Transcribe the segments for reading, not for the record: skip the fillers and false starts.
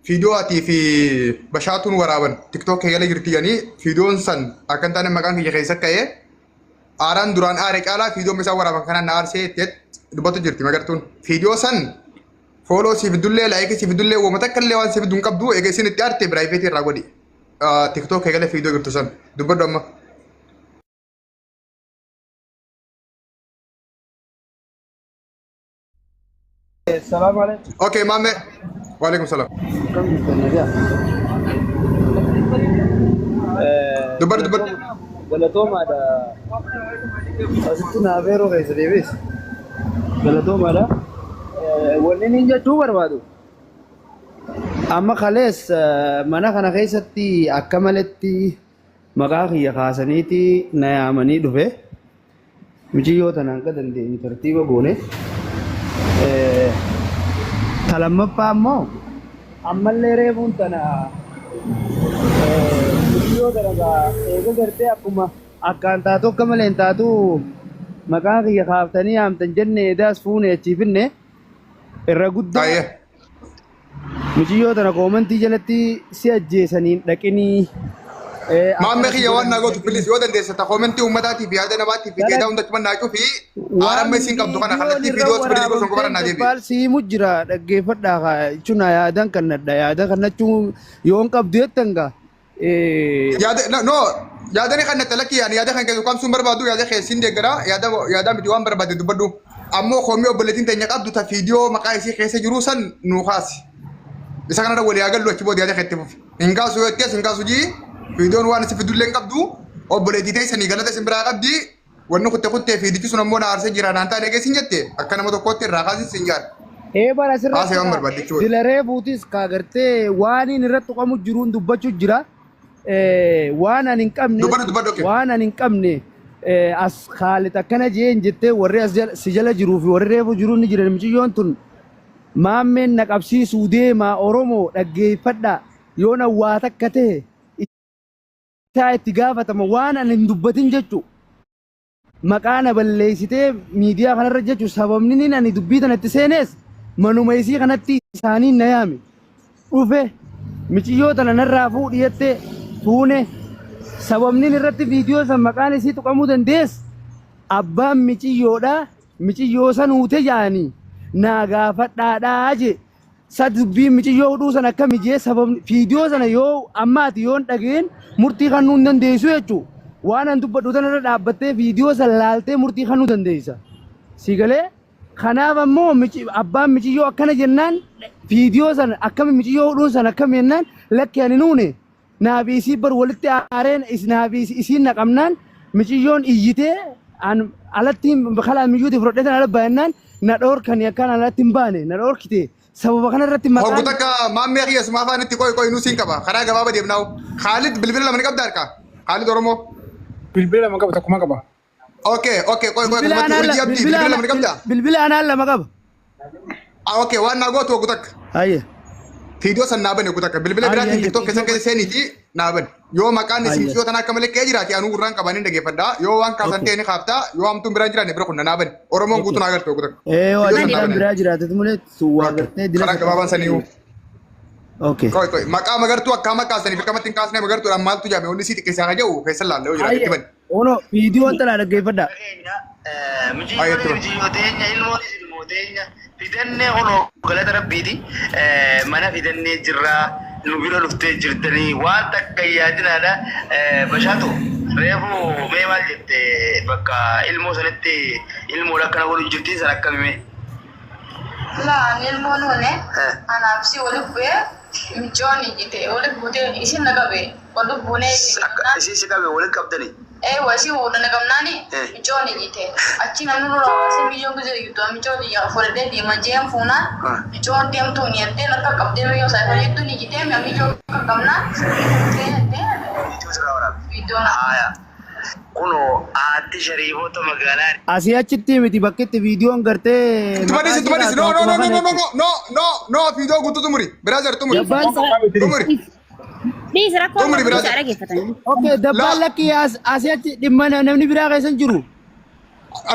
Fiidiyoo atii fi Bashaatuun waraaban TikTok keeyyala jirti jedhanii fiidiyoon san akka hin taane maqaan kiyya keessa ka'ee aaraan duraan aare caalaa fiidiyoon isaan waraaban kanaan na aarsee itti dubbatu jirti Magartuun. Fiidiyoo san fooloo siif dullee laayikii siif dullee wooma takka illee waan siif duun qabdu eega isin itti aarte biraayiveetii irraa godhi. TikTok keeyyala fiidiyoo jirtu san dubbadhu amma. Salaam alaikum. Okay, maame. Waalaikum salaam. Akkam jirtan nagaa? Dubbadhu dubbadhu. Galatoomaadha. Asitti naaf yeroo keessa deebiis. Galatoomaadha. Wanni inni jechuu barbaadu. Amma kalees mana kana keessatti akka maletti maqaa kiyya kaasaniiti na yaamanii dhufe. Miciyyoo tana hanga dandeenyu tartiiba goone. Ta lammaffaa immoo ammallee reefuun tana miciyyoo tana gaa eega gartee akkuma akkaan taatu akka malee hin taatu maqaa kiyya kaaftanii yaamtan jenne edaas fuune achii finne irra guddaa Ayyee. Miciyyoo tana koomantii jalatti si ajjeesaniin dhaqinii. Maammee Akkana si kiyya waan godhan naa gootu dhaqinii. please yoo dandeesse ta koomentii uummataatiif yaada namaatiif fi keedaa hunda achuma naa cufi Waan aaramma isiin qabdu kana viidiyoon kallattii irra viidiyoo sibirri gosoon qofarra waraabamteen naa deebi'i. dabbaal siimu jira dhaggeeffadhaa kaa jechuun yaadan kannadha yaada kannachuu yoon qabdu jettan gaa. Yaada no no, yaada ni kannatta lakki yaani yaada kan keessu kamsuun barbaadu yaada keessin deeggara yaada yaada miti waan barbaade dubbadhu ammoo koomii obboleettiin teenya qabdu ta viidiyoo maqaa isii keessa jiru san nuu kaasi. Isa kanarra walii haa gallu achi booda yaada keetti fufi. Hin kaasu yoo jettees hin kaasu jii viidiyoon waan si fidullee hin qabdu obboleettii teessanii galata isin biraa qabdi Wanni kutte kuttee fiidichi sun ammoo na aarsee jira naan taane eegee sin jette akka nama tokkootti irraa kaasin sin jaal. Ee bara asirratti Haasee waan kaa barbaadde jechuudha. dila reefuutis kaa gartee waan inni irratti tuqamu jiruun dubbachuu jira. Waan ani hin qabne Dubbadhu dubbadhu okay. waan ani hin qabne as Khaalid akkana jeen jettee warri as jala, si jala jiruu fi warri reefu jiruun ni jiran miciyyoon tun maammeen na qabsiisuu deema Oromoo dhaggeeffadhaa yoo na waa takka ta'e isaa itti gaafatama waan ani hin dubbatin jechu maqaa na balleessitee miidiyaa kanarra jechu sababni inni ani dubbii tana itti seenees manuma isii kanatti isaaniin na yaame dhufe miciyyoo tana narraa fuudhi jette fuune sababni inni irratti viidiyoo san maqaan isii tuqamuu dandees abbaan miciyyoodha miciyyoo san huute jaanii naa gaafadhaadhaa jee Sa dubbiin miciyyoo hudhuu sana akkami jee sababni fiidiyoo sana yoo amma ati yoon dhageen murtii kannuu hin dandeessu jechuu waan an dubbadhu tana irra dhaabbattee fiidiyoo sana laaltee murtii kannuu dandeessa. Si galee kanaaf ammoo abbaan miciyyoo akkana jennaan fiidiyoo sana akkami miciyyoo hudhuun sana akkami jennaan lakki ani nuune Naa fi isii bar walitti aareen naa fi isiin na qabnaan miciyyoon iyyitee an alatti kalaa miyyuuti fudhadhee ala baay'inaan na dhoorkani akkaan alatti hin baane na dhoorkite sababa kana irratti Hoggu maqaan takka maammee kiyya sumaa afaan itti qoy qoy nuu siin qaba. Karaa gabaaba deemnaawu. Khaalid bilbila lama ni qabda harkaa. Khaalid Oromoo. Bilbila lama qaba tokkuma qaba. Okay okay qoy qoy bilbila akkasumatti anaan urjii abdii bilbila bilbila lama ni qabda. bilbila anaan lama qaba. Ah okay waan naa gootu hoggu takka. Hayye Fiidiyoo san naa bani hoggu takka. Bilbila hayye biraatiin hayye TikTok keessan fiidiyoo keessa seeniiti naa bani. Yoo maqaan isin hayye miciyoo tanaa akka malee ka'ee jiraate anuu gurraan qabaan hin dhageeffadha. Yoo waan kaasan okay ta'e ni kaafta. Yoo hamtuun biraan jiraanne bira kunna naa bani. Oromoon okay guutuun haa agartu hoggu takka. ee Fiidiyoo san naa ajantaan bani. biraa jiraate malee sun waa Okay. gartee dila Karaa gabaabaan saniyyuu. okay Qoy qoy maqaa magartuu akka maqaa saniif akkamatti hin kaasne magartuudhaan maaltu jaame wanni sii xiqqeessaa kan jedhu keessan laalle yoo jiraate itti Hayye bani. ono viidiyoo tana dhaggeeffadha. Keenya Hayye itti miciyyoon bani. miciyyoo teenya ilmoonis ilmoo teenya fidannee kunoo galata rabbiiti mana fidannee jirraa nu bira dhuftee jirtanii waan takka hin yaadinaadha bashaatu reefu mee maal jette bakka ilmoo sanitti ilmoon akkana godhu jirtiin san akkami mee Laa ani ilmoon hune anaaf si wali bu'ee micoon iyyite wali buutee isin na qabe wali buunee Akka jennaan isii si qabe waliin qabdani. eewa isin wali na qabnaani micoon iyyite achi namni nurraa baasee miyyoon gisee iyyittu micoon iyya fudhadhee deema jeen fuunaan micoon deemtuun jettee narka qabdee miyyoo isaa jettuun iyyitee miyyoo qabnaan fuutee jettee Viidiyoo sirraa waraabe. viidiyoo na Haaya. Kunoo haatti shariifota magaalaa Asii achitti miti bakki itti viidiyoon gartee Itti maqaa badisi itti ishee badisi kaatu no no akkuma no kana no no jechuudha. no no no no fiidoo guutuu xumuri brother xumuri Dabbaan xumuri Dhiis rakkoon xumuri qabu dhiisa brother dhaggeeffatanii. Okay, dabbaan la lakkii as asii achi dhimma namni biraa keessa hin jiru.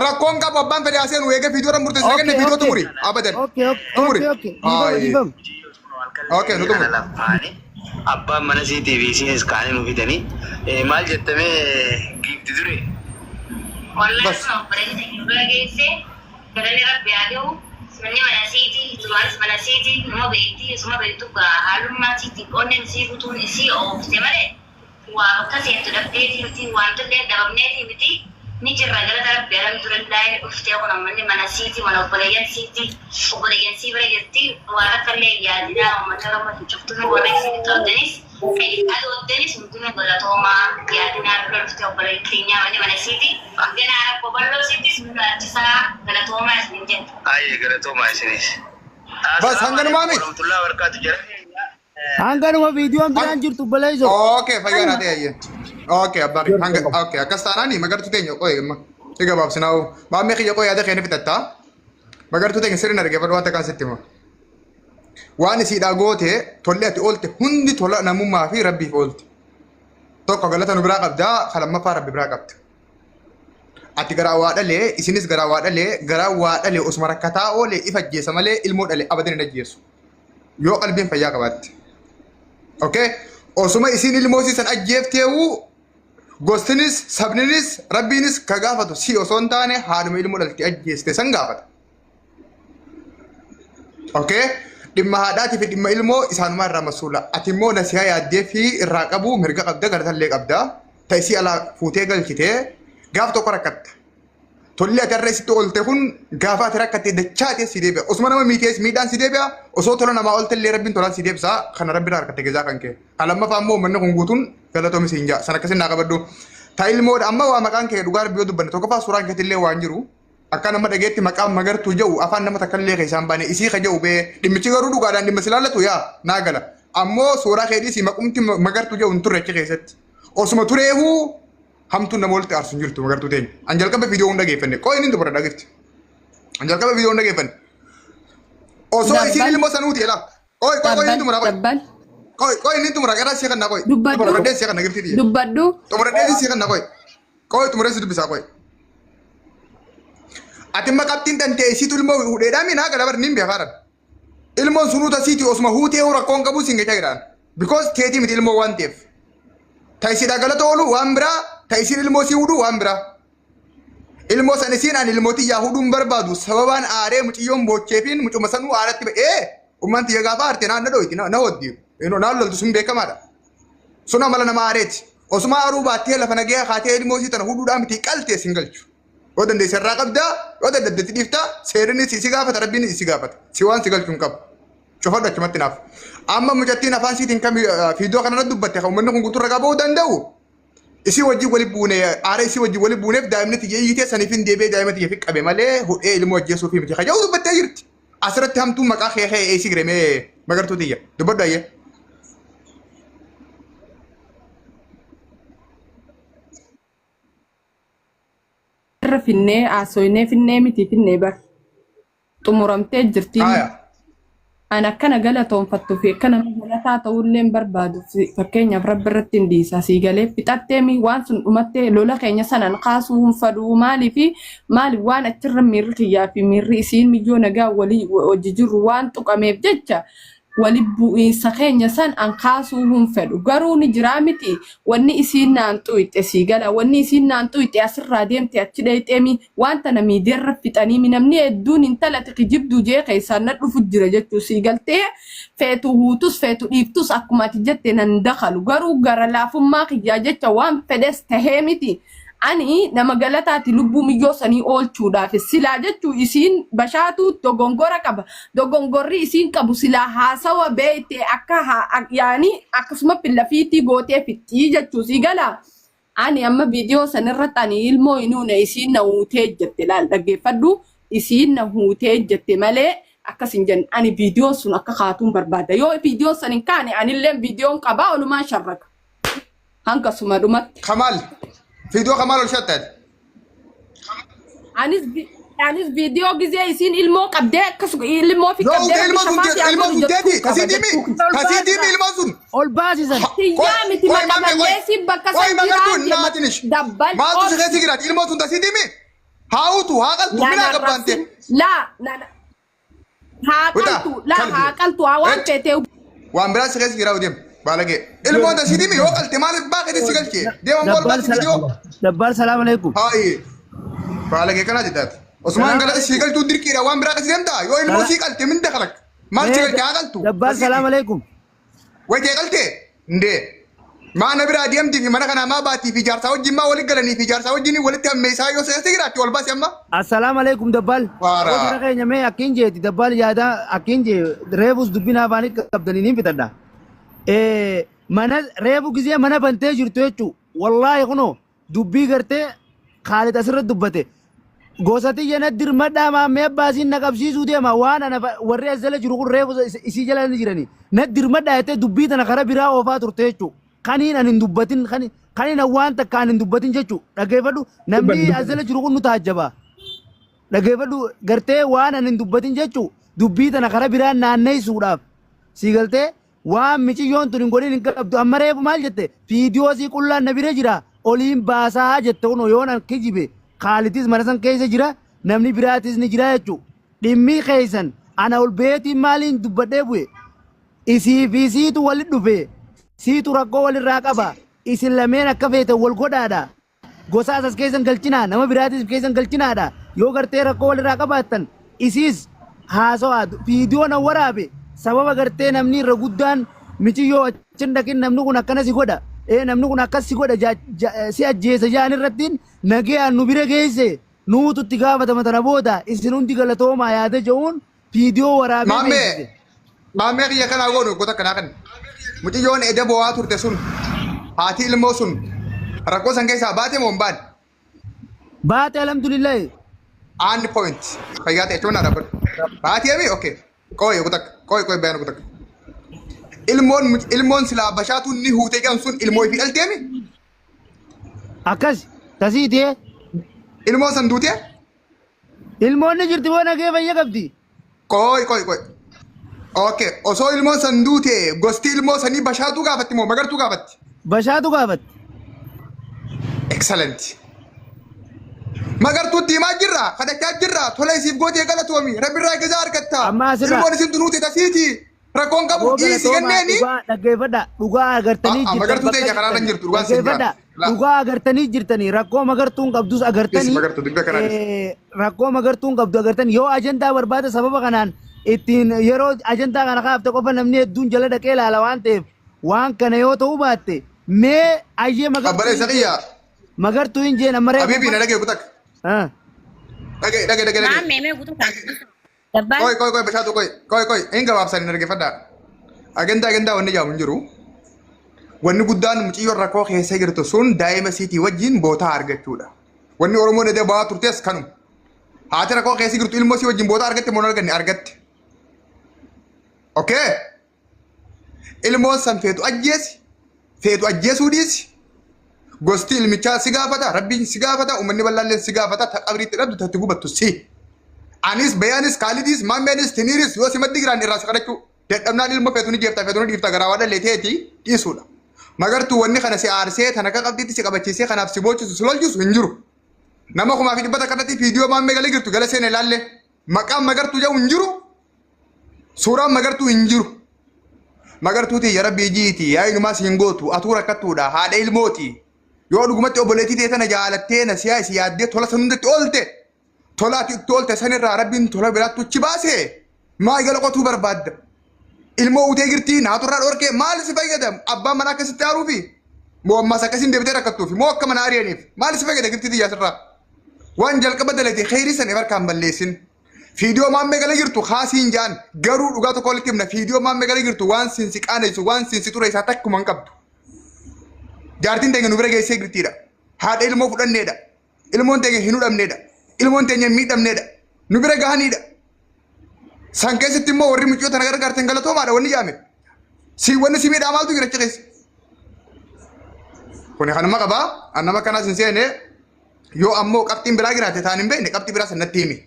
rakkoon qabu abbaan fedhe aseen eega fiidoo irra murteessine kenne Okay, fiidoo okay. xumuri abadan Okay, okay, xumuri okay, okay. Dhiifama, ayi dhiifama. Halkan Okay, nu leelii kana xumur. laffaanii abbaan mana siitii fi isiinis kaanii nu fidanii. Maal jettamee giifti dure? Wallahi Bas. akkuma obboleettii teenya bira geesse galanni rabbi haa gahu. Manni mana siiti, duraanis mana siiti, numa beekti, isuma beektu gaa haalummaa siiti onneen isii guutuun isii oofte malee waa bakka seentu dhabdeetii miti, wantollee dhabamneetii miti. Ni jirra galata rabbi alhamdulillahi dhuftee kun manni mana siiti, mana obboleeyyan siiti, obboleeyyan sii bira jirti. Waa takka illee hin yaadinaa uummata Oromoo cuftuu warra isin qabdanis adooddanis hundinuu galatoomaa yaadinaa bira dhuftee obboleettii teenyaa manni mana siiti. Ganaa rakkoo bal'oo siittis nu dhaalchisaa galatoomaa isin jenna. Ayyee galatoomaa isinis. Bas Assalaamu hanganumaa alaikum miti. warahmatullahi wabarakatuh. Jara keenya. Hanganuma viidiyoon biraan jirtu obboleessoo. Okay, fayyaa naa ta'e ayyee. Okay, abbaan hanga okay akkas taanaani magartuu teenya qoye amma. Si gabaabsinaa'u. Maammee kiyya qoye yaada keenya fixattaa. Magartuu teenya sirriin argeeffadhu waan takkaan sitti hima. Waan isiidhaa goote tolli ati oolte hundi tola namummaa fi rabbiif oolte. Tokko galata nu biraa qabdaa, kan lammaffaa rabbi biraa qabda. Ati garaa waa dhalee, isinis garaa waa dhalee, garaa waa dhalee osuma rakkataa oole if ajjeesa malee ilmoo dhale abadan hin ajjeesu. Yoo qalbiin fayyaa qabaatte. Okay? Osuma isiin ilmoo isii san ajjeefteewu gostinis, sabninis, rabbiinis ka gaafatu si osoo hin taane haadhuma ilmoo dhalte ajjeeste san gaafata. Okay? Dhimma haadhaatii fi dhimma ilmoo isaanumaa irraa masuula. Ati immoo nasihaa yaaddee fi irraa qabu mirga qabda galatallee qabda. Ta isii alaa fuutee galchitee gaaf tokko rakkatta. Tolli ati har'a isitti oolte kun gaafa ati rakkatte dachaa ta'e si deebi'a. Osuma nama miitees miidhaan si deebi'a. Osoo tola namaa oolte illee rabbiin tolaan si deebisa. Kana rabbi irraa harkatte gazaa kan kee. Kan lammaffaa immoo uummanni kun guutuun galatoomi siin ja'a. San akkasiin naa qabadhu. Ta ilmoodha amma waa maqaan kee dhugaa rabbi yoo dubbanne tokkoffaa suuraan keetillee waan jiru. Akka nama dhageetti maqaan magartuu jedhu afaan nama takka illee keessaan baane isii ka jedhu bee dhimmichi garuu dhugaadhaan dhimma si laallatu yaa naa gala. Ammoo suuraa kee dhiisii maqumti magartuu jedhu hin turre achi keessatti. Osuma tureehuu hamtuun nama walitti aarsu hin jirtu magartuu teenya. An jalqaba viidiyoo hin dhageeffanne. Qoo inni dubara dhageefti. An jalqaba viidiyoo hin dhageeffanne. Osoo isiin Dabbal. ilmoo sanuuti elaa. Qoy qoy qoy inni Dabbal. xumura qoy. Dabbal. Qoy qoy inni xumura gara si kanna qoy. Dubbadhu. Xumuradhee si kanna gifti tiyya. Dubbadhu. Xumuradhee si kanna qoy. Qoy xumuree si dubbisaa qoy. Ati imma qabxiin tantee isiitu ilmoo hudheedhaa minaa gara bar niin beekaadhaan. Ilmoon sunuu tasiiti osuma huutee rakkoon qabu siin gachaa jiraan. Because teetii miti ilmoo waan ta'eef. Ta isiidhaa galata oolu waan biraa, ta isiin ilmoo sii hudhu waan biraa. Ilmoo san isiin ani ilmoo tiyyaa hudhuun barbaadu sababaan aaree muciyyoon boocheefiin mucuma sanuu aaratti ba'ee ummaan tiyya gaafa aarte naan na dhoyti na hoddi. Naan loltu sun beekamaadha. Sun amala nama aareeti. Osuma aaruu baattee lafa nagayaa kaatee ilmoo isii tana hudhuudhaa miti qaltee sin galchu. Yoo dandeesse irraa qabdaa, yoo dadhabde dhiiftaa, seerri si gaafata, rabbiin si gaafata. Si waan si galchu hin qabu. Cufadhu achumatti naaf. Amma mucattiin afaan siitiin kam fiidoo kanarra dubbatte kan uummanni kun guutuu ragaa ba'uu danda'u. Isii wajjin wali buune aara isii wajjin wali buuneef daa'imni tiyya iyyitee saniif hin deebi'ee daa'ima tiyya fi qabe malee hudhee ilmoo ajjeesuufi miti. Kaja'u dubbattee jirti. Asirratti hamtuun maqaa kee kee eessi giremee magartuu tiyya. Dubbadhu ayyee. Irra finnee haasoynee finnee miti finnee bar. Xumuramtee jirti. Haaya. Ani akkana galatoonfattuu fi akka nama galataa ta'ullee hin barbaadu. Fakkeenyaaf rabbi irratti hin dhiisa. Sii galee fixattee mi waan sun dhumattee lola keenya sanaan kaasuu hin fadhu. Maaliif maaliif waan achirra miirri kiyyaa fi miirri isiin miyyoo nagaa walii hojii jirru waan tuqameef jecha wali bu'iinsa keenya san an kaasuu hin fedhu. Garuu ni jiraa miti wanni isiin naan xuyxe sii gala. Wanni isiin naan xuyxe asirraa deemte achi dheeyxeemi waan tana miidiyaarra fixanii mi namni hedduun intala ati kijibduu jee keessaan na dhufu jira jechuu sii galtee feetu huutus feetu dhiiftus akkuma ati jette nan dakalu. Garuu gara laafummaa kiyyaa jecha waan fedhes tahee miti. Ani nama galataati lubbuu miyyoo sanii oolchuudhaaf silaa jechuu isiin bashaatu dogongora qaba. Dogongorri isiin qabu silaa haasawa beeyte akka yaani akkasuma fillafiitii gootee fixxii jechuu sii galaa. Ani amma viidiyoo sanirratti ani ilmoo hin huune isiin na huutee jette laal dhaggeeffadhu isiin na huutee jette malee akkas hin jenne ani viidiyoon sun akka kaatuun barbaada. Yoo viidiyoon san hin kaane anilleen viidiyoon qabaa olumaan sharraga. Hanga suma dhumatti. Kamaal. Viidiyoo Kamaal ol shattaati. Anis viidiyoo gizee isiin ilmoo qabdee akkas ilmoo fi Yoo qabdee huutee rabbi ilmoo sun shafaa si haa ilmoo godhu sun jettuu teeti. qaba Tasii dimi. jechuu. Tasii dimi ilmoo sun. Ol baasisan. Tiyyaa miti maqa balleessi bakka Qoy san magartuu jiraa naatinish. dabbal Maaltu si keessa jiraati? Ilmoo sun tasii dimi. Haa huutu haa qaltu minaa gabbaante. Laa nana haa Wita, qaltu laa kalbi. haa qaltu haa waan Et. feetee. Waan biraa si keessa jiraa deem. Baalagee. Ilmoon tasiitimi yoo qalte maaliif baaqee si galchee? Deema moo Dabbaal baasi viidiyoo. Dabbaal salaam alaikum. Haayi. Baalagee kanaa jedhaati. Osmaan galata sii galchuu dirqiidha waan biraa kasi deemtaa yoo ilmoo sii qalte min dakalak. Maal si galchee haa qaltu? Dabbaal salaam alaikum. Wayitee qaltee? Ndee. Maa na biraa deemtii fi mana kanaa maa baatii fi jaarsaa wajjin maa walitti galanii fi jaarsaa wajjin walitti hammeessaa yoo seessa jiraatti wal baasi amma. Assalamu alaikum Dabbaal. Waara. Hojii keenya mee akkin jeeti Dabbaal yaada akkin jee reefus dubbina afaanii qabdanii niin fitadha. Mana reefu gisee mana bantee jirtu jechuu wallaahi kunoo dubbii gartee Kaalid asirratti dubbate. Gosa tiyya na dirmadhaa maammee abbaasiin na qabsiisuu deema waan ana warri as jala jiru kun reefu isii jala ni jirani. Na dirmadhaa jettee dubbii tana karaa biraa oofaa turte jechuu. Kaniin ani hin dubbatin kaniin an waan takka ani hin dubbatin jechuu. Dhaggeeffadhu namni as jala jiru kun nu taajjaba. Dhaggeeffadhu gartee waan ani hin dubbatin jechuu dubbii tana karaa biraa naanneessuudhaaf sii galtee waan miciyyoon tun hin godhin hin qabdu amma reefu maal jette fiidiyoo sii qullaan na bira jira oliin baasaa jette kunoo yoon an kijibe kaalitis mana san keessa jira namni biraatis ni jira jechuu dhimmi keessan ana ol beetiin maaliin dubbadhee bu'e isii fi siitu walit dhufe siitu rakkoo walirraa qaba isin lameen akka feetan wal godhaadha gosa asas keessan galchinaa nama biraatis keessan galchinaadha yoo gartee rakkoo walirraa qabaattan isiis haasawaa viidiyoo na waraabe sababa gartee namni irra guddaan miciyyoo achin dhaqin namni kun akkana si godha ee namni kun akkas si godha si ajjeesa jaan irrattiin nagayaan nu bira geesse nuutu itti gaafatama tana booda isin hundi galatoomaa yaada je'uun viidiyoo waraabee Maammee. beeksise. Maammee kiyya kanaa goonu goota akkanaa kan. Mucayyoon eda bo'aa turte sun haati ilmoo sun rakkoo san keessaa baate moo hin baane? Baate alhamdulillahi. And point. Fayyaa ta'e jechuun dhaabbadhu. Baati emi? Okay. Qoy goota qoy qoy bayaan goota. Ilmoon ilmoon silaa bashaatuun ni huutee jedhan sun ilmoo ifii dhaltee emi? Akkas tasiitee Ilmoon san duutee? Ilmoon ni jirti boo nagee fayya qabdi. Qoy qoy qoy. Okay. Osoo ilmoon san duute gosti ilmoo sanii bashaatuu gaafatti moo magartuu gaafatti? Bashaatu gaafatti. Excellent. Magartuutti himaa jirra, kadhachaa jirra, tola isiif gootee galatoomi, rabbi irraa gazaa argatta. Amma asirraa- Ilmoon isin tunuute tasiiti. Rakkoon qabu Aboo dhiisi galatoomaa kenneeni. dhugaa dhaggeeffadha dhugaa agartanii Ah, ah, jirtan magartuu bakka teenya karaarra hin jirtanii jirtu, dhugaan siin dhaggeeffadha jira. La. dhugaa agartanii jirtanii rakkoo magartuun qabdus agartanii Dhiisi magartuu, dubbii akkanaa dhiisi. rakkoo magartuun qabdu agartanii yoo ajandaa barbaada sababa kanaan ittiin yeroo ajandaa kana kaafte qofa namni hedduun jala dhaqee ilaala waan ta'eef waan kana yoo ta'uu baatte mee ayyee magartuu Obboleessa hin kiyya. jeen magartuu hin jeen amma reefu Habibi na dhagee kutak. Ah. Dhagee dhagee dhagee dhagee. Maammee mee guutuu kan. Dabbaan Qoy qoy qoy bashaatu qoy qoy qoy hin gabaabsan hin argifadhaa. Agendaa agendaa wanni jaamu hin jiru. Wanni guddaan mucayyoon rakkoo keessa jirtu sun daa'ima siitii wajjin bootaa argachuudha. Wanni Oromoon edee ba'aa turtes kanuma. Haati rakkoo keessa jirtu ilmoo sii wajjin bootaa argatte moo hin arganne argatte. Okay. Ilmoon san feetu ajjeesi feetu ajjeesuu dhiisi. Gosti ilmichaa si gaafata, rabbiin si gaafata, uummanni bal'aalleen si gaafata, ta qabriitti dhabdu ta itti gubattu si. Anis, Bayaanis, Kaalidis, Maammeenis, Tiniiris yoo si maddi jiraan irraa si kadhachuu. Dadhabnaan ilma feetu ni jeefta, feetu ni dhiifta, garaa waa dhallee teeti dhiisuudha. Magartuu wanni kana si aarsee, tan akka qabxiitti si qabachiisee, kanaaf si boochisu, si lolchisu hin jiru. Nama 1300 irratti viidiyoo maammee galee jirtu gala seene ilaalle. Maqaan magartuu jedhu hin jiru. Suuraan magartuu hin jiru. Magartuuti ya rabbii jiiti yaa inumaa siin gootu atuu rakkattuudha haadha ilmooti. Yoo dhugumatti obboleettii tee tana jaalattee na siyaa si yaaddee tola san hundatti oolte tola ati itti oolte sanirraa rabbiin tola biraatti uchi baase maa gala qotuu barbaadda. Ilmoo utee jirtii naaturraa dhorkee maal si fayyada abbaan manaa akkasitti aaruufi moo ammaas akkasiin deebitee rakkattuufi moo akka mana ari'aniif maal si fayyada girtii tiyyaa sirraa. Waan jalqaba dalagde kheyrii san harkaan balleessin. Fiidiyoo maammee gala jirtu kaasiin jaan garuu dhugaa tokko walitti himna fiidiyoo maammee gala jirtu waan siin si qaanessu waan siin si xureessaa takkuma hin qabdu. Jaartiin teenya nu bira geessee jirtiidha. Haadha ilmoo fudhanneedha. Ilmoon teenya hin hudhamneedha. Ilmoon teenya hin miidhamneedha. Nu bira gahaniidha. San keessatti immoo warri mucayyoo tana gargaartan galatoomaadha wanni jaame. Si wanni si miidhaa maaltu jira achi keessa? Kuni kanuma qabaa. An nama kanaas hin seene yoo ammoo qabxiin biraa jiraate taan hin beekne qabxii biraa san natti himi.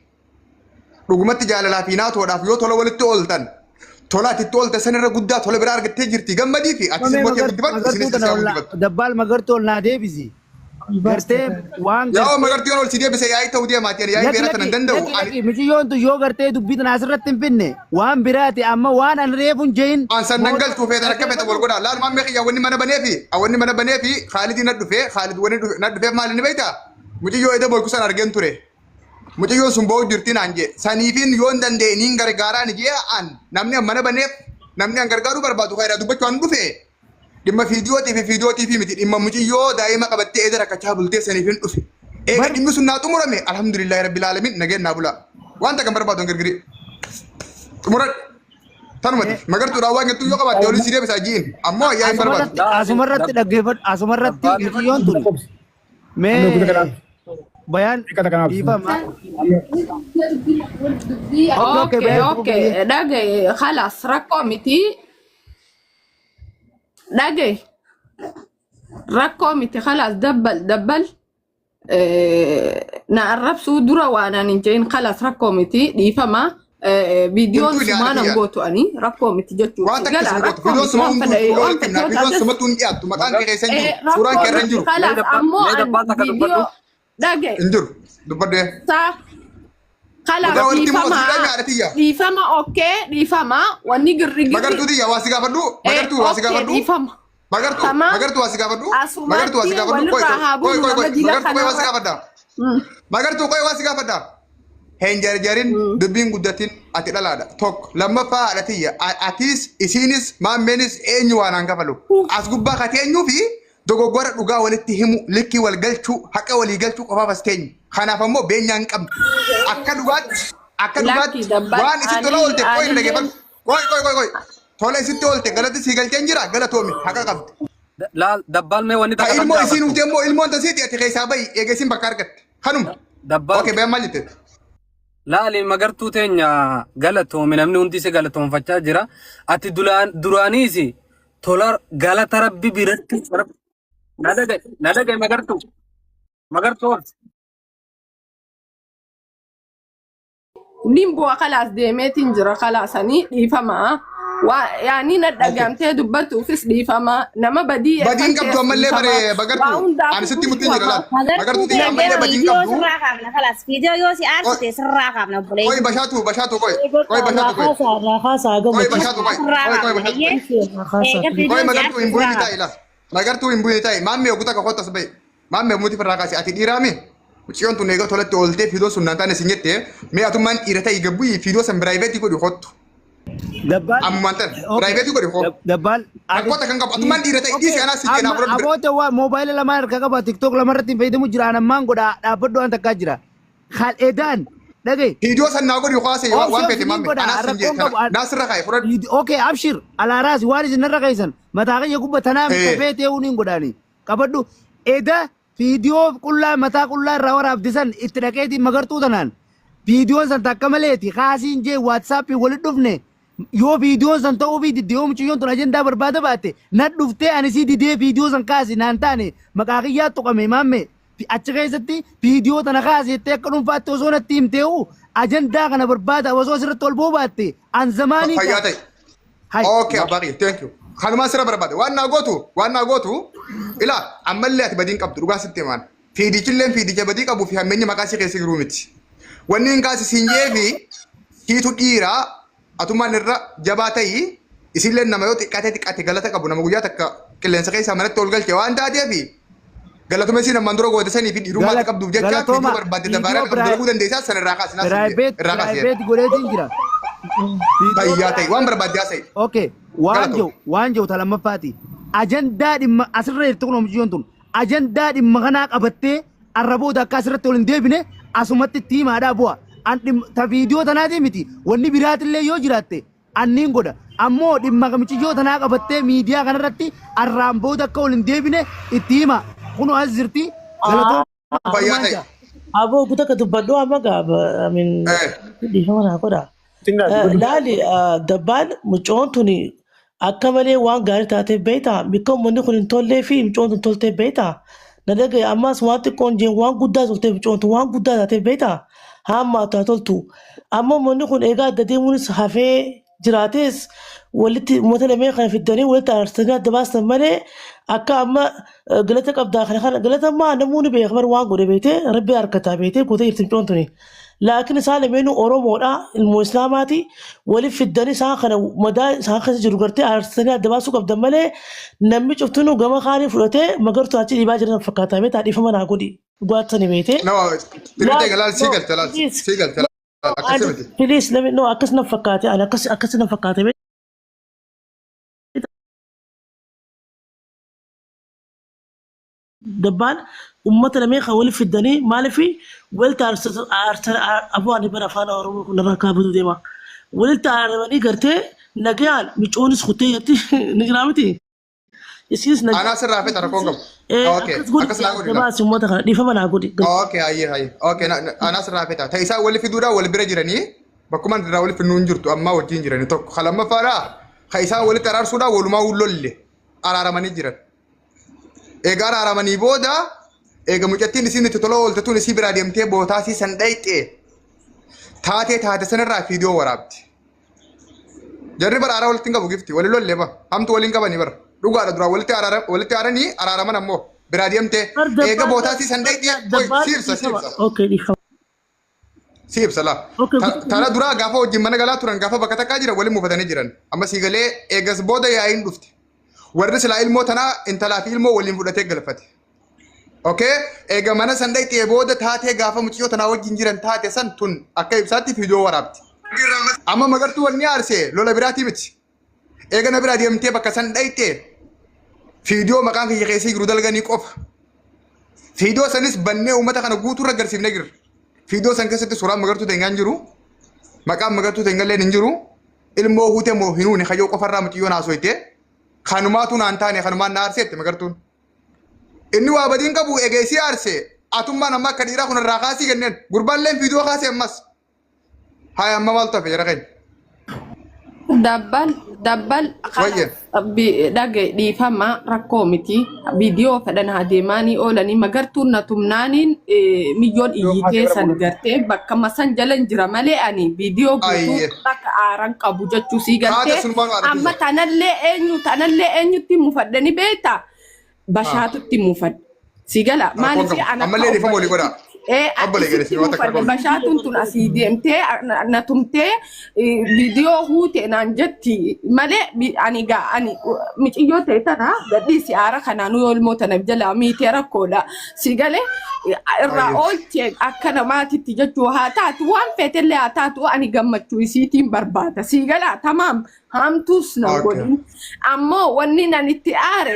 Dhugumatti jaalalaa fi naatoodhaaf yoo tola walitti ooltan tola ati itti oolte sanirra guddaa tola biraa argattee jirti gammadii fi atis Mee ilmoo kee guddifadhu magartuu isinis tana isaa ol guddifadhu. dabbaal magartuu ol naa deebisi. Gartee waan Yaa gartee magartuu yoon ol si deebise yaa'ii ta'uu deemaati ani yaa'ii Lakki beera tana lakki hin danda'u. lakki Ani lakki miciyyoon tun yoo gartee dubbii tana asirratti hin finne waan biraati amma waan an reefu hin jehin An san nan mooto galtuu feetan akka feetan wal dhaggeeffadhu. godhaa. Laal maammee kiyya wanni mana baneefi wanni mana baneefi Khaalidii na dhufe Khaalid wanni na dhufeef maali ni beektaa? Muciyyoo eda boyku san argeen ture. Mucayyoon sun boo'u jirti naan jee. Saniifin yoon danda'e niin gargaaraa ni jee an namni an mana baneef namni an gargaaruu barbaadu kan irraa dubbachuu an dhufe dhimma fiidiyootii fi fiidiyootii fi miti dhimma mucayyoo daa'ima qabattee eda rakkachaa bultee saniifin dhufe. Eega Bar dhimmi sun naa xumurame alhamdulillahi rabbil alamin nageen naa bulaa. Waan takka hin barbaadu an girgirii. Xumuradhe. Tanumati magartuudhaan waan jettu yoo qabaatte olii si deebisaa ji'in ammoo ayyaa hin barbaadu. asumarratti asumarratti dhaggeeffadhu asumarratti Dabbaan mucayyoon tun Lakkoofsa. Amma mee guutuu kanaaf. bayaan Dhiqata kanaaf. dhiifama. Okay okay Okay, bayaan okay. Dhagaye, خلاص rakkoo miti. Dhagaye, rakkoo miti. خلاص dabbal dabbal. Na arrabsuu dura waan ani hin jedhin خلاص rakkoo miti dhiifama. Viidiyoon Tumtuu sumaan ilaalati an yaa. gootu ani rakkoo miti jechuudha. Waan takka Gala suma gootu. rakkoo Viidiyoon miti suma waan hunduu fedhe fuula waan walitti fedhe himna. yoo Viidiyoon taates sumattuu hin dhiyaattu. Maqaan kee keessa hin jiru. Suuraan rakkoo kee irra hin miti jiru. Mee خلاص dabbaan ammoo mee an dabbaan takka dubbadhu. viidiyoo dhagaye Hin jiru. Dubbadhu. saa خلاص Dhugaa walitti immoo dhiifama asii dhagaa haadha dhiifama okay dhiifama wanni girri girri Magartuu tiyya waa si gaafadhu. Magartuu waa si okay gaafadhu. dhiifama Magartuu tamaam magartuu waa si gaafadhu. Magartuu waa si asumatti gaafadhu. Qoy walirraa haa qoy buunu qoy nama qoy. dila Magartuu qoy waa si kanarra gaafadha. Magartuu qoy waa si gaafadha. Hin jarjarin dubbiin guddatin ati dhalaadha. Tokko lammaffaa haadha tiyya atiis isiinis maammeenis eenyu waan aan kafalu. As gubbaa kati eenyuu fi dogoggora dhugaa walitti himu likkii wal galchuu haqa walii galchuu qofaaf as teenyu. Kanaaf ammoo beenyaa hin qabnu. Akka dhugaatti akka lakki dhugaatti dabbal waan isitti tola ani oolte qoy anillee dhaggeeffadhu. Qoy qoy qoy qoy. Tola isitti oolte galatti sii galcheen jira galatoomi haqa qabdi. Laal dabbaan mee wanni Ka takka ilmoo isiin gaafadhu. ufte immoo ilmoon tasiiti ati keessaa bahi eega isiin bakka argatte. Kanuma. Dabbaan Okay bayaan maal jette? Laali magartuu teenya galatoomi namni hundi si galatoonfachaa jira. Ati duraaniis tola galata rabbi biratti na dhagaye na dhagaye magartuu magartuu obsi. nin bu'a kalaas deemeetiin jira kalaasanii dhiifama. Waa yaani na Okay. dhagamtee dubbattuufis dhiifama. Nama badii Badiin eeffan qabdu ta'es ammallee dhiifama. bare Waa bagartuu ani hundaafuu sitti murtiin jira dhiifama. laal. Magartuu Magartuu tiyya ammallee deeggara badiin viidiyoo qabdu. sirraa kaafna kalaas viidiyoo yoo si Qoy aarsite sirraa kaafna qoy obboleessi. bashaatu bashaatu qoy qoy bashaatu qoy Raakaasaa qoy gammachiisa. bashaatu qoy Sirraa qoy qoy kaafna bashaatu qoy. hayyee Raakaasaa eega Qoy viidiyoo si magartuu hin aarsite bu'in sirraa ta'i laal. Magartuu hin bu'in ta'i maammee oguta ka kottas ba'i. Maammee muti firraa kaasi ati dhiiraami. Mucayyoon tun eega tolatti ooltee fiidoo sun naan taane sin jette mee atummaan dhiira ta'i gabbuyi fiidoo san biraayiveetii godhi kottu. Dabbaan Ammumaan tana okay biraayiveetii godhi koo. dabbaan ati Rakkoota kan qabu atummaan dhiira ta'i dhiisi okay anaa si jeenaa amma fudhadhu bira. aboota waa moobaayila lamaan harka qaba tiktok lamarratti hin fayyadamu jira an ammaan godha dhaabbadhu waan takkaa jira kal edaan dhagaye Fiidoo san naa godhi kaase obsi waan obsi feete niin maammee godha anaa sin jee rakkoon qabu kana naa sirra kaa'e fudhadhu. okay abshir alaaraas waan isin narra keessan mataa kiyya gubba tanaa Ee. kafee ta'uu niin godhaani qabadhu eda viidiyoo qullaa mataa qullaa irraa waraabdisan itti dhaqeetiin magartuu tanaan viidiyoon san takka maleeti kaasiin jee waatsaappii walit dhufne yoo viidiyoon san ta'uu fi didde yoo mucayyoon tun ajandaa barbaada baatte na dhuftee ani sii didee viidiyoo san kaasi naan taane maqaa kiyyaa tuqame maamme achi keessatti viidiyoo tana kaasi jettee akka dhuunfaatti osoo natti himtee'u ajandaa kana barbaada osoo asirratti ol ba'uu baatte an zamaanii Fayyaa kaase. ta'e. Hai. Okay, abbaa kiyya, thank you. Kanumaan sirra barbaade. Waan naa gootu, waan naa gootu, ilaa ammallee ati badiin qabdu dhugaa sitti himaan. Fiidichilleen fiidicha badii qabuu fi hammeenyi maqaa si keessa jiruu miti. Wanni hin kaasi siin jee fi siitu dhiiraa atummaan irra jabaa ta'ii isilleen nama yoo xiqqaate xiqqaate galata qabu nama guyyaa takka qilleensa keessaa manatti ol galche waan taateefi galatuma isiin ammaan dura goote sanii fi dhiirummaa ati qabduuf jecha fiidiyoo Galatooma barbaadde viidiyoo dabaaraa qabdu dalaguu dandeessaa sana irraa kaasi naas hin jee irraa kaasi jedhe. piraayiveet godheetiin jira. Viidiyoo Fayyaa ta'e waan barbaadde haasa'e. Okay, waan Galatoo. jiru waan jiru ta lammaffaati. Ajandaa dhimma asirra jirtu kun oomishiyyoon tun ajandaa dhimma kanaa qabattee arrabooda akka asirratti ol hin deebine asumatti itti himaadhaa bu'a. An dhimma ta viidiyoo tanaatii miti wanni biraatillee yoo jiraatte anniin godha. Ammoo dhimma mucayyoo tanaa qabattee miidiyaa kanarratti arraan booda akka ol hin deebine itti hima. Kunoo as jirti galatooma Fayyaa anumaan ta'e. jaa. Aboo guutuu akka dubbadhu amma gaaba. I mean, Eh. dhiifama naa godha. Xinnaa Laali dabbaan mucoon tuni akka malee waan gaarii taateef beektaa bikka uummanni kun hin tollee fi mucoon tun tolteef beektaa na dhagaye ammas waan xiqqoon jeen waan guddaa tolteef mucoon tun waan guddaa taateef beektaa hamma haa toltu amma uummanni kun egaa adda deemuunis hafee jiraates Walitti uummata lameen kana fiddanii walitti araarsitanii adda baastan malee akka amma galata qabdaa kana kana galata ammaa namoonni beeka bar waan godhe beekte rabbi harkataa beekte gootee jirti mucoon tuni. Laakiin isaan lameenuu Oromoodha ilmoo Islaamaati walitti fiddanii isaan kana madaa isaan keessa jiru gartee araarsitanii adda baasuu qabdan malee namni cuftinuu gama kaanii fudhatee magartuu achi dhiibaa jiran fakkaataa beektaa dhiifama naa godhi dhugaattani beekte. No, tirtee galaal sii No, galte laal please. sii galte laal akkasii miti. Please, let me no akkas na fakkaate ani akkas akkas na fakkaate. Dabbaan uummata lameen kan walitti fiddanii maaliif walitti aarsan aboo ani bara afaan Oromoo kun irraa kaabatu deema. Walitti aaramanii gartee nagayaan micoonis kuttee jirti ni jira miti. Isinis nagayaan. Anaa sirraa feeta rakkoon qabu. Okay, Akkas godhi akkas naa godhi laa. gabaasi uummata kana dhiifama naa godhi. Okay, hayyee hayyee. Okay, anaa sirraa feeta. Ta isaan wali fiduudhaan wal bira jiranii bakkuma irraa wali fidnuu hin jirtu ammaa wajjin jiranii tokko. Ka lammaffaadhaa ka isaan walitti araarsuudhaan walumaa lolle araaramanii jiran. Egaa araaramanii booda eega mucattiin isiin itti tola oolte tun isii biraa deemtee bootaa isii san dhayxee taatee taate sanarraa viidiyoo waraabdi. Jarri bara araara walitti hin qabu gifti wali lollee ba hamtu waliin qabanii bara dhugaadha duraa walitti araara walitti aaranii araaraman ammoo biraa deemtee eega bootaa isii san dhayxee siibsa siibsa. Okay, dhiifama. Si ibsa laa. Okay, Tana duraa gaafa wajjin mana galaa turan gaafa bakka takkaa jiran waliin mufatanii jiran. Amma sii galee eegas booda yaa'iin dhufte. Warri silaa ilmoo tanaa intalaa fi ilmoo waliin fudhatee galfate. Okay? Eega mana san dhaqxee booda taatee gaafa mucayyoo tanaa wajjin jiran taate san tun akka ibsaatti viidiyoo waraabdi. Amma magartuu wanni aarsee lola biraatii miti. Eega na biraa deemtee bakka san dhaqxee viidiyoo maqaan kiyya keessa jiru dalganii qofa. Viidiyoo sanis bannee uummata kana guutuurra agarsiifnee jirra. Viidiyoo san keessatti suuraan magartuu teenyaan jiru. Maqaan magartuu teenyallee hin jiru. Ilmoo huute moo hin huune kayyoo qofarraa mucayyoon haasoyte. Kanumaatu naan taane kanumaan na aarseette magartuun. Inni waa badiin qabu egeesii aarse. Atummaan amma akka dhiiraa kun irraa kaasii kenneen. Gurbaalleen viidiyoo kaasee ammas. Haaya amma maaltu hafe jara keenya? Dabbal dabbal Wayye. Dhage dhiifama rakkoo miti viidiyoo fedhan haa deemaanii oolanii magartuun na tumnaaniin miyyoon iyyitee san gartee bakka masan jala hin jira malee ani viidiyoo guutuu Ayyee. akka aaran qabu jechuu sii Haata galtee sunumaan waan amma argisiisa. tanallee eenyu tanallee eenyutti mufadhe ni beektaa bashaatutti mufadhe si gala Rakkoon maaliif qabu. an akka Ammallee dhiifama walii godhaa. Obbolee isitti gadi waan takka mufadhe qabu. bashaatuun tun asii deemtee na tumtee viidiyoo huute naan jetti malee ani gaa ani miciyyoo ta'e tana gadhiisi aara kanaanuu yoo ilmoo tana jalaa miitee rakkoodha si galee irraa Ayyee. oolchee akka namaatitti jechuu haa taatu waan feetellee haa taatu ani gammachuu isiitiin barbaada si galaa tamaam hamtuus na Okay. godhin ammoo wanni nan itti aare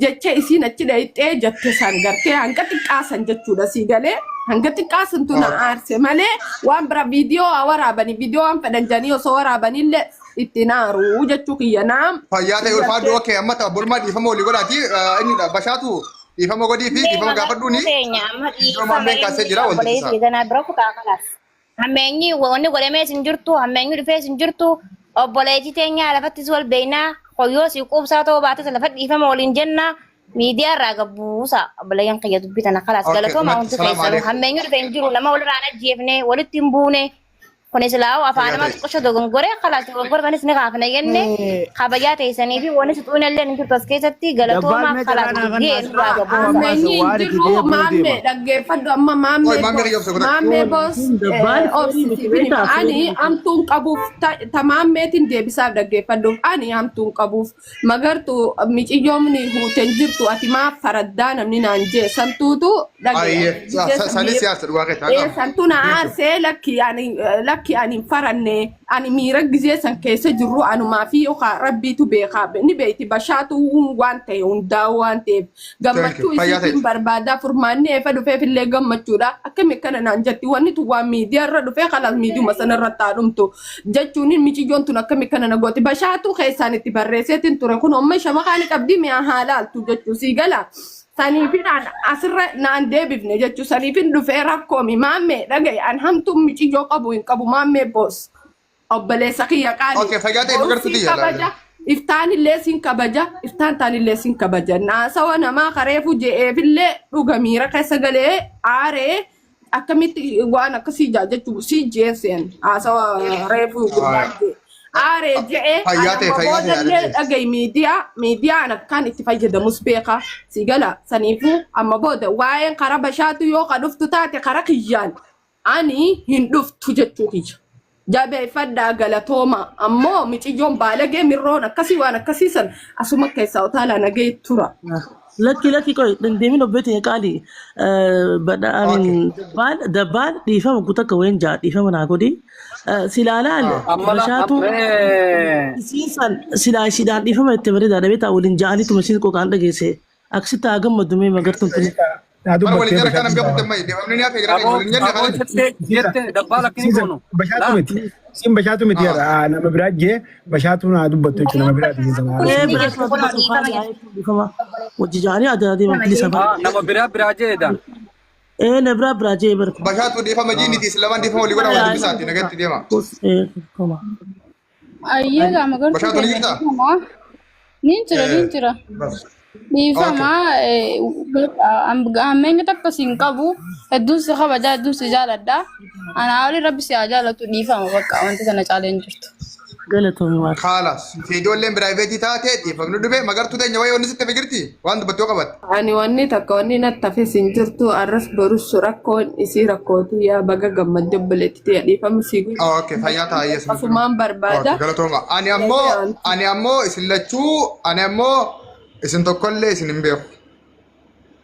jecha isiin achi dhayxee jette san gartee hanga xiqqaasan jechuudha sii galee hanga xiqqaasantu na Okay. aarse malee waan bira viidiyoo haa waraabanii viidiyoo waan fedhan jedhanii osoo waraabanillee itti naaru jechuu kiyya naam Fayyaa ta'e sii ulfaadhu gartee okay amma ta'a bolmaa dhiifama walii godhaati eenyudha bashaatu dhiifama godhii fi Mee dhiifama magartuu gaafadhuuni teenya amma viidiyoo dhiifama maammeen kaasee inni jira wal obboleessi dubbisaa. ganaa bira kutaa kalaas. Hammeenyi wanni godhamees hin jirtu, hammeenyi dhufees hin jirtu. Obboleettii teenya lafattis wal beeknaa, hoyyoo si quubsaa ta'uu baates lafa dhiifama waliin jenna. Miidiyaa irraa gabbuusa obboleeyyan kiyya dubbii tana kalaas Okay, galatooma ummatti hundi salaam keessanuu alaikum. hammeenyi dhufe hin jiru nama walirraa hin ajjeefne walitti hin buune. Kunis laa'u afaan Fayyaa nama ta'e. xiqqisho dogongoree kalaas dogongora sanis ni kaafna jenne kabajaa teessanii fi wanni si xuunallee hin jirtu as keessatti Dabbaan galatoomaa mee kalaas carraa naa dubbii kannaa nurraa asirraa gabbuusa. amma Hammeenyi hin waan itti jiru deebi'uu maammee deema. dhaggeeffadhu amma Oi maammee maammee boos kiyya obsa godhadhu. maammee boos Dabbaan seerii miti obsisiifin beektaa ani seerii miti. hamtuun qabuuf ta maammeetiin deebisaaf dhaggeeffadhuuf ani hamtuun qabuuf magartu miciyyoomni huuten jirtu ati maaf faraddaa namni naan jee santuutu dhage Ayyee gisee san sanis siyaasa dhugaa keessa haa qabu. santu na aarsee lakki ani lakki ani hin faranne ani miira gisee san keessa jirru anumaa fi yookaan rabbiitu beekaa ni beekti bashaatu waan ta'e hundaa'u waan ta'eef Thank you. gammachuu Fayyaa isiitiin ta'e. barbaadaa furmaanni eefa dhufeef illee gammachuudha akkami akkana naan jetti wanni tun waan miidiyaa irra dhufee kalaas miidiyuma sana irratti haa dhumtu jechuun miciyyoon tun akkami akkana na gooti bashaatu keessaan itti barreesseetiin ture kun amma shamakaan qabdi mi'a haa laaltu jechuu sii gala. Saniifin an asirra naan deebifne jechuu saniifin dhufee rakkoomi maammee dhagaye an hamtuun miciyyoo qabu hin qabu maammee boos obboleessa kiyya qaali Okay, fayyaa ta'e boru magartuu siin tiyya kabaja iftaan illee siin kabaja iftaan taan illee siin kabaja naasawa namaa kareefu je'eefillee dhuga miira keessa galee aaree akkamitti waan akkasii jaa jechuu sii jeesseen haasawa reefu gurbaan jee. Aaree je'ee Fayyaa ta'e, anamma fayyaa ta'e, boodallee yaada ta'e. dhaga'i miidiyaa miidiyaa an akkaan itti fayyadamus beeka si gala saniifuu amma booda waa'een karaa bashaatu yoo ka dhuftu taate karaa kiyyaan ani hin dhuftu jechuu kiyya. Jabeeffadhaa galatooma ammoo miciyyoon baalagee mirroon akkasii waan akkasii san asuma keessaa utaalaa nagee tura. Lakki lakki qoy dandeemin obbeeti qaali badha amin dabbaal dabbaal dhiifama guutakka wayin jaa dhiifama naa godhi silaa laal Amma la bashaatu ammee. isiin san silaa ishiidhaan dhiifama itti bareedaa dhabee taa waliin ja'aniituma isiin qoqaan dhageesse akkasitti haa gammaddu mee magartuun tuni. Naa Bara waliin dubbattee jala kanan bashaatu beekutti amma deemamni ni hafe gara keenya Aboo waliin jenne aboo kanan. jettee jette dabbaal akkini Isiisa goonu. bashaatu Laa miti. Isiin bashaatu miti Ah. jedha. Nama biraa jee bashaatu naa dubbattu jechuudha. Nama biraati isiin sana. Ee Ni biraatu jirtu naa kunoo dubbatu dhiifama haali jette. haa dhiifama wajji ja'anii adaa deeman bilisa aa bara. nama biraa biraa jeedha. Ee na biraa biraa jee bara. Bashaatu dhiifama jiiniti islamaan dhiifama walii godha wal dubbisaati nagatti deema. Ee koma. Ayyee gaama gartuu Bashaatu ni keenya jirtaa? dhiifama. Nin jira nin jira. Bas. Dhiifama hammeenya takka siin qabu hedduun si kabajaa hedduun si jaaladha. Anaa olii rabbi si haa jaalatu dhiifama bakka wanti sana caalee hin jirtu. Galatoomi maal. Kaalas. Ijoolleen piraayiveetii taate dhiifamni dhufe magartuu teenya wayii wanni sitti hafe jirti waan dubbattu yoo qabatte. Ani wanni takka wanni natti hafes hin jirtu arras borus rakkoon isii rakkootu yaa baga gammadde obboleetti ta'e dhiifama sii godhu. Okay, fayyaa ta'a yees. Asumaan barbaada. Okay, galatooma. Ani ammoo ani ammoo isin lachuu ani ammoo isin tokkollee isin hin beeku.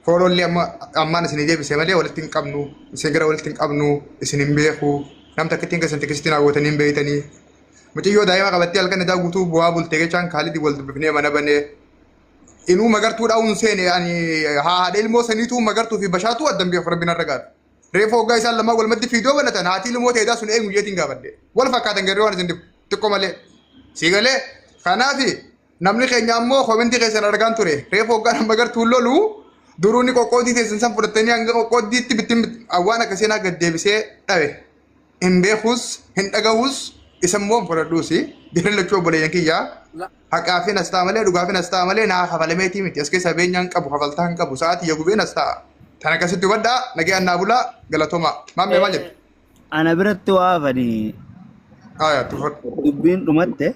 Foolollee amma ammaan isin deebise malee walitti hin qabnu. Isin gara walitti hin qabnu isin hin beeku. Nam takka ittiin keessan tiksistiin hawwatanii hin beeytanii. Mucayyoo daa'ima qabattee halkan idaa guutuu bu'aa bultee jechaan kaalidii wal dubbifnee mana banee. Inuu magartuu dhaa'uun seene ani haadha ilmoo saniituu magartuu fi bashaatuu addan beeku rabbiin har'a gaadha. Reefu hoggaa isaan lamaan walumatti fiidoo banatan haati ilmoo ta'eedaa sun eenyu jeetiin gaafadhe. Wal fakkaatan garee waan isin dhibu xiqqoo malee. Sii galee kanaafi namni keenya ammoo koomentii keessan argaan ture. Reefu hoggaa nama magartuun lolu duruu ni qoqqoodii teessan san fudhatanii hanga qoqqooddiitti bittin waan akkasii naa gad deebisee dhabe. Hin beekus hin dhagahus isa immoo hin fudhadhuusi. Jarri lachuu obboleeyyan kiyyaa. Haqaafin as ta'a malee dhugaafin as ta'a malee naa kafalameetii miti. As keessa beenyaan qabu kafaltaa hin qabu. Sa'aatii ya gubeen as ta'a. Tan akkasitti hubadhaa nagayaan naa bulaa galatoomaa. Maammee maal jettu? Ana biratti waa hafanii Aya tufadhu. dubbiin dhumatte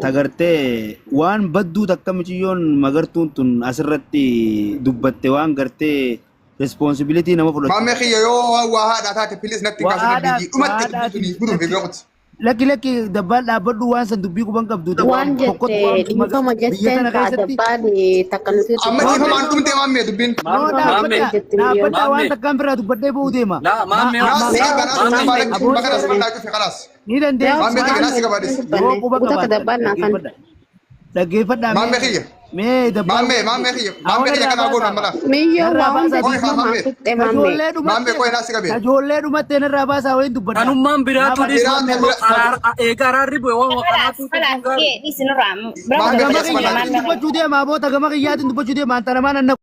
tagartee waan badduu takka miciyyoon magartuun tun asirratti dubbatte waan gartee responsibility nama fudhachu. Maammee kiyya yoo waan waa haadhaa taate please natti hin Waa kaasin haadhaa abbiyyii. Dhumatte waa dubbii haadhaa tuni gudunfi beekuti. Lakki lakki dabbaal dhaabbadhu waan san dubbii quban qabdu Waan tokkotti jette waan dhiifama biyya jetteen tana ta'a keessatti dabbaan takka nuti Amma dhiifamaan dhumte maammee dubbiin. noo Maammee dhaabbadha jette miyyoon. dhaabbadha waan maammee takkaan biraa dubbadhee ba'uu deema. laa maammee Naa si qaba naa si maammee qaba lakki Aboo bakka asuma naa cufe kalaas. ni dandeessu Maammee kiyya waan naa si qaba adis. yoo quba Guuta qabaattan dabbaan naa kan. dhaggeeffadha. Dhaggeeffadhaa Maammee mee kiyya. mee dabbaan Maammee maammee kiyya awwa maammee kiyya narraa kanaa goonu baasaa amma laa. Miyyoo narraa waa hunda baasaa Qoy haa dhiifama maammee. tuqxe maammee. Tajoollee Maammee dhumatte qoy naa si qabee. tajoollee dhumatte narraa baasaa wayin dubbadha. Kanummaan biraatu Naa dhiis Biraa wanni bira araar eega araarri bu'e waan Kalaas kanaatu kalaas tuquun gaarii. kee dhiisi nurraa bira Maammee Gama kiyya asuma naa kiyyaatiin cufe. dubbachuu deema aboota gama kiyyaatiin dubbachuu deema antanamaan anna.